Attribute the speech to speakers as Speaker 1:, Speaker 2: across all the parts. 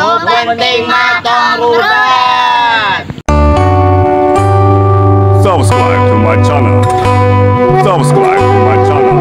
Speaker 1: Nu penting mah tong rudet.
Speaker 2: Subscribe to my channel. Subscribe to my channel.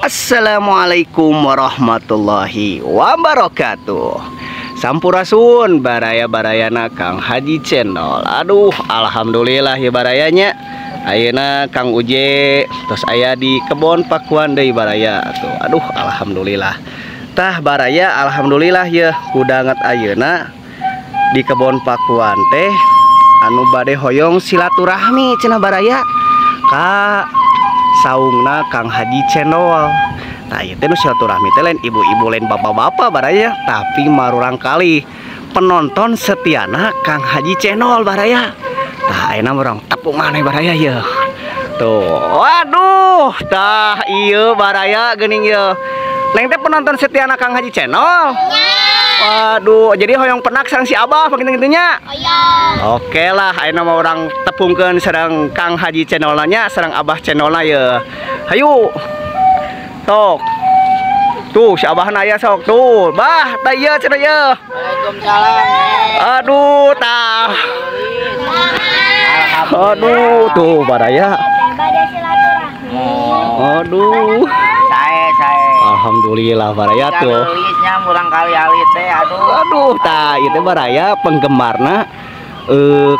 Speaker 3: Assalamualaikum warahmatullahi wabarakatuh. Sampurasun baraya-barayana Kang Haji Channel. Aduh, alhamdulillah ya barayanya. Ayeuna Kang Uje terus aya di kebon pakuan deui baraya tuh. Aduh, alhamdulillah. Tah baraya alhamdulillah ya kudanget ayeuna di kebon pakuan teh anu bade hoyong silaturahmi cenah baraya ka saungna Kang Haji Channel. Nah, ieu teh nu silaturahmi teh lain ibu-ibu lain bapak-bapak baraya, tapi marurang kali penonton setiana Kang Haji Channel baraya. Tah ayeuna urang tepungan baraya ye. Tuh, waduh, tah ieu baraya geuning ye. Neng teh penonton setiana Kang Haji Channel. Waduh, jadi hoyong penak sareng si Abah paginten-ginten nya. Hoyong. Oke lah, ayeuna mah urang tepungkeun sareng Kang Haji Channel nya, sareng Abah Channelna ye. Hayu. Tok. Tuh si Abahna aya sok tuh. Bah, tah ieu cenah ieu.
Speaker 1: Waalaikumsalam.
Speaker 3: Aduh, tah. Aduh, tuh baraya. Aduh.
Speaker 1: Sae.
Speaker 3: Alhamdulillah baraya tuh.
Speaker 1: Geulisnya murang kali alit teh, aduh.
Speaker 3: Aduh, tah ieu teh baraya penggemarna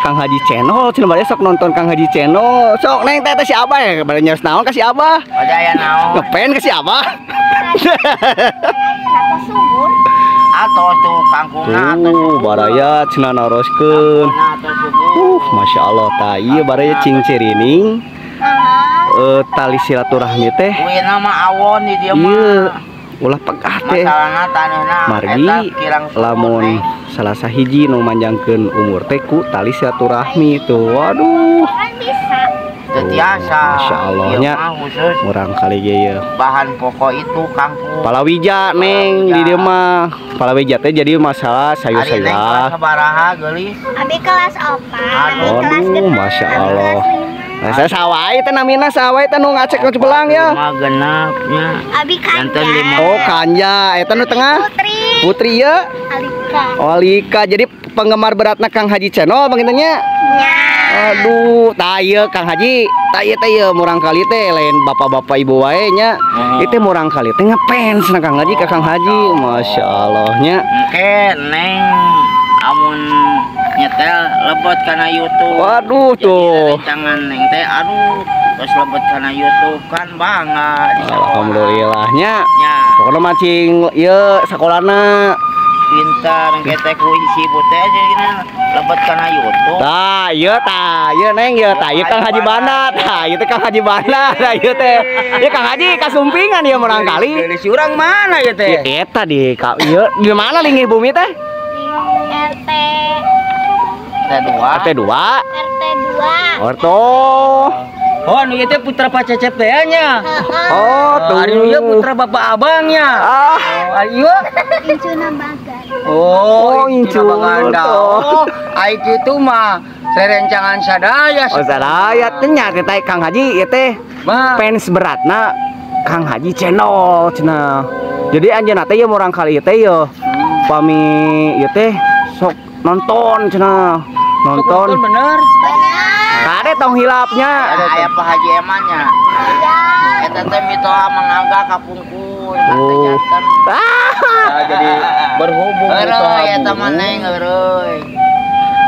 Speaker 3: Kang Haji Channel, cenah baraya sok nonton Kang Haji Channel. Sok neng teh si Abah ya, baraya nyaos naon ka si Abah?
Speaker 1: Ada aya naon?
Speaker 3: Ngepen ka si Abah.
Speaker 1: Atos tuh kangkungna atos.
Speaker 3: Tuh baraya cenah naroskeun. Masya Allah tah ieu baraya cingcirining. Tali silaturahmi teh.
Speaker 1: Kuina mah awon di dieu mah.
Speaker 3: Ieu ulah pegah teh. Margi lamun salah sahiji nu manjangkeun umur teh ku tali silaturahmi tuh. Waduh.
Speaker 1: Teu tiasa.
Speaker 3: Masya Allah nya. Murang kali ge ieu.
Speaker 1: Bahan pokok itu kangkung.
Speaker 3: Palawija neng di dieu mah. Palawija teh jadi masalah sayur-sayuran.
Speaker 1: Ari neng kelas sabaraha geulis?
Speaker 4: Abi kelas 4.
Speaker 3: Aduh, Masya Allah. Nah, saya sawai teh namina sawai teh nu ngacek nu cebelang ya.
Speaker 1: Lima genapnya.
Speaker 4: Abi kanja.
Speaker 3: Oh, kanja. Eta nu tengah?
Speaker 4: Putri.
Speaker 3: Putri ya?
Speaker 4: Alika.
Speaker 3: Oh, Alika. Jadi penggemar beratna Kang Haji Channel panginten nya?
Speaker 4: Nya.
Speaker 3: Aduh, tah ieu Kang Haji. Tah ieu teh ieu murang kali teh lain bapak-bapak ibu wae nya. Ieu teh murang kali teh ngefans na Kang Haji ka Kang Haji. Masya Allah nya.
Speaker 1: Engke neng amun nyetel lebet kana YouTube.
Speaker 3: Waduh tuh.
Speaker 1: Jangan neng teh aduh terus lebet kana YouTube kan bangga di sekolah.
Speaker 3: Alhamdulillahnya.
Speaker 1: Nya.
Speaker 3: Pokoknya macing ieu sakolana
Speaker 1: pintar engke teh ku si ibu teh jadina lebet kana YouTube.
Speaker 3: Tah ieu tah ieu neng ieu tah ieu Kang Haji Banda tah ieu teh Kang Haji Banda tah ieu teh. Ieu Kang Haji kasumpingan ieu murang kali.
Speaker 1: Si urang mana ieu teh?
Speaker 3: Eta di ieu di mana linggih bumi teh?
Speaker 4: RT
Speaker 1: 2.
Speaker 3: RT 2.
Speaker 4: RT 2.
Speaker 3: Orto.
Speaker 5: Oh, anu ieu teh putra Pak Cecep teh nya.
Speaker 3: Oh, tuh.
Speaker 5: Anu ieu putra Bapak Abangnya.
Speaker 3: Ah.
Speaker 5: Oh, ieu
Speaker 4: Incuna Bagan.
Speaker 5: Oh,
Speaker 3: Incuna
Speaker 5: Baganda. Oh, ai kitu mah rerencangan sadaya.
Speaker 3: Oh, sadaya teh nya teh Kang Haji ieu teh. Fans beratna Kang Haji Channel cenah. Jadi anjeunna teh ieu murang kali teh ieu. Pami ieu teh sok nonton cenah. Nonton.
Speaker 5: Bener.
Speaker 3: Kade tong hilapnya.
Speaker 1: Aya Pak Haji Emannya. Eta teh mitoha mangga kapungkur.
Speaker 3: Oh.
Speaker 5: Nah, jadi berhubung
Speaker 1: mitoha eta mah neng eueuy.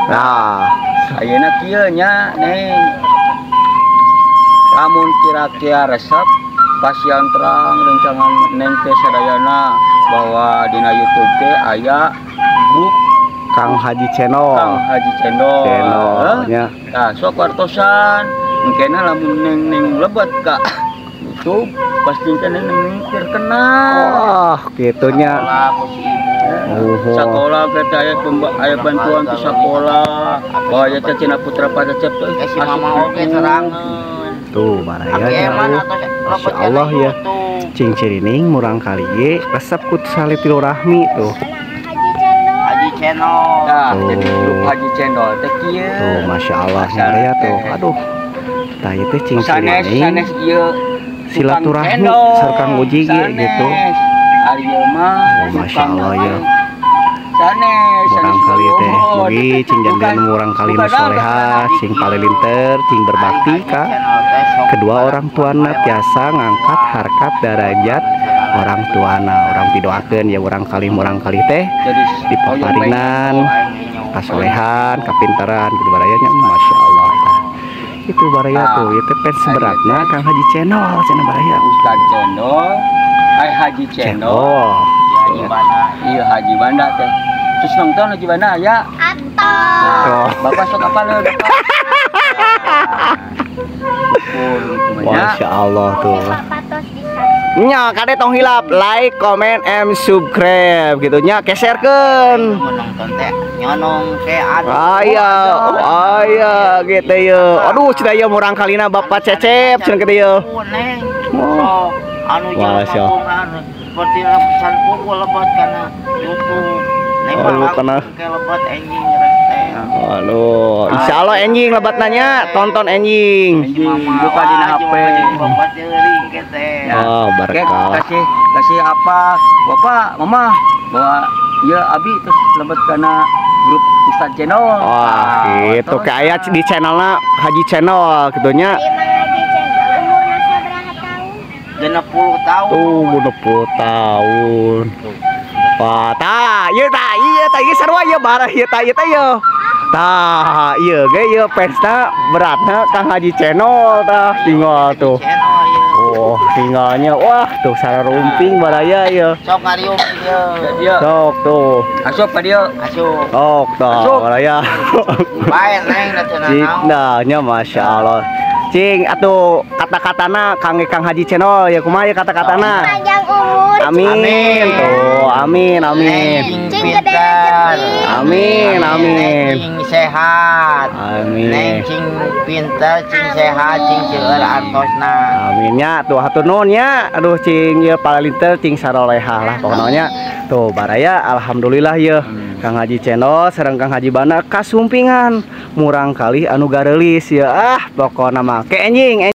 Speaker 3: Nah,
Speaker 5: ayeuna kieu nya neng. Lamun kira-kira resep pasian terang rencangan neng teh sadayana bahwa dina YouTube teh aya grup
Speaker 3: Kang Haji Channel.
Speaker 5: Kang Haji Channel.
Speaker 3: Channelnya.
Speaker 5: Nah, sok wartosan mungkinna lamun neng neng lebet ka YouTube pasti neng neng terkenal.
Speaker 3: Oh, gitunya.
Speaker 5: Sekolah kita aya bantuan ke sekolah. Bahwa eta cenah putra Pak Cecep teh
Speaker 1: si mama oge serangan.
Speaker 3: Tuh baraya Masya Allah ya. Cing cirining murang kali ge resep ku silaturahmi tuh.
Speaker 1: Haji Channel.
Speaker 5: Nah, jadi grup Haji Channel teh kieu.
Speaker 3: Tuh Masya Allah baraya tuh. Aduh. Tah ieu teh cing cirining.
Speaker 5: Sanes ieu
Speaker 3: silaturahmi sareng Kang Uji ge gitu.
Speaker 5: Ari ieu mah
Speaker 3: Masya Allah ya.
Speaker 5: Sanes
Speaker 3: murang kali teh mugi cing janten murang kali nu soleha, cing palilinter, cing berbakti ka kedua orang tuana tiasa ngangkat harkat darajat orang tuana. Orang pidoakeun ya urang kali teh dipaparinan kasolehan, kapintaran gitu barayanya Masya Allah tah. Itu baraya tuh ieu teh fans beratna Kang Haji Channel cenah baraya.
Speaker 5: Ustad Channel, ai Haji Channel. Haji Banda, iya Haji Banda teh. Terus nonton Haji Banda aya?
Speaker 4: Atuh.
Speaker 5: Bapak sok apa leuh?
Speaker 3: Masya Allah tuh. Nya kade tong hilap like, comment, and subscribe gitu nya keserkeun.
Speaker 1: Nonton teh nyonong ke aduh.
Speaker 3: Aya, aya gitu ya. Aduh cenah ieu murang kalina Bapak Cecep cenah kitu ye.
Speaker 1: Oh, anu jalma seperti lapisan pukul lebat kana YouTube.
Speaker 3: Aduh kana
Speaker 1: lebat enjing teh.
Speaker 3: Aduh, insyaallah enjing lebat nanya, tonton enjing.
Speaker 5: Buka dina HP.
Speaker 1: Bapak jeuring ke teh.
Speaker 3: Oh, berkah.
Speaker 5: Kasih apa? Bapak, Mama bawa ya abi terus lebat kana grup Ustad Channel.
Speaker 3: Wah, gitu kayak di channelna Haji Channel gitu nya.
Speaker 1: 60 tahun.
Speaker 3: Tuh, 60 tahun. Wah, tah, ieu tah, ieu tah, ieu sarua ieu barah ieu tah, ieu tah ieu. Tah, ieu ge ieu fansna beratna Kang Haji Channel tah, tinggal tuh. Oh, tinggalnya wah tuh sararumping baraya ieu.
Speaker 1: Sok ngariung ieu.
Speaker 3: Sok tuh.
Speaker 5: Asup ka dieu.
Speaker 1: Asup.
Speaker 3: Sok tah baraya.
Speaker 1: Bae neng da cenah naon.
Speaker 3: Nah, nya Masya Allah. Cing atuh kata-katana Kang Haji Channel ya kumaha ya kata-katana?
Speaker 4: Panjang umur.
Speaker 3: Amin. Tuh, amin amin.
Speaker 4: Cing gede rezeki.
Speaker 3: Amin amin.
Speaker 1: Cing sehat.
Speaker 3: Amin.
Speaker 1: Neng cing pinter, cing sehat, cing seueur artosna.
Speaker 3: Amin nya tuh hatur nuhun nya. Aduh cing ieu palalinter cing sarolehah lah pokona. Tuh baraya alhamdulillah ye. Kang Haji Channel sareng Kang Haji Banda kasumpingan murang kali anu gareulis ya. Ah pokona mah ke enjing.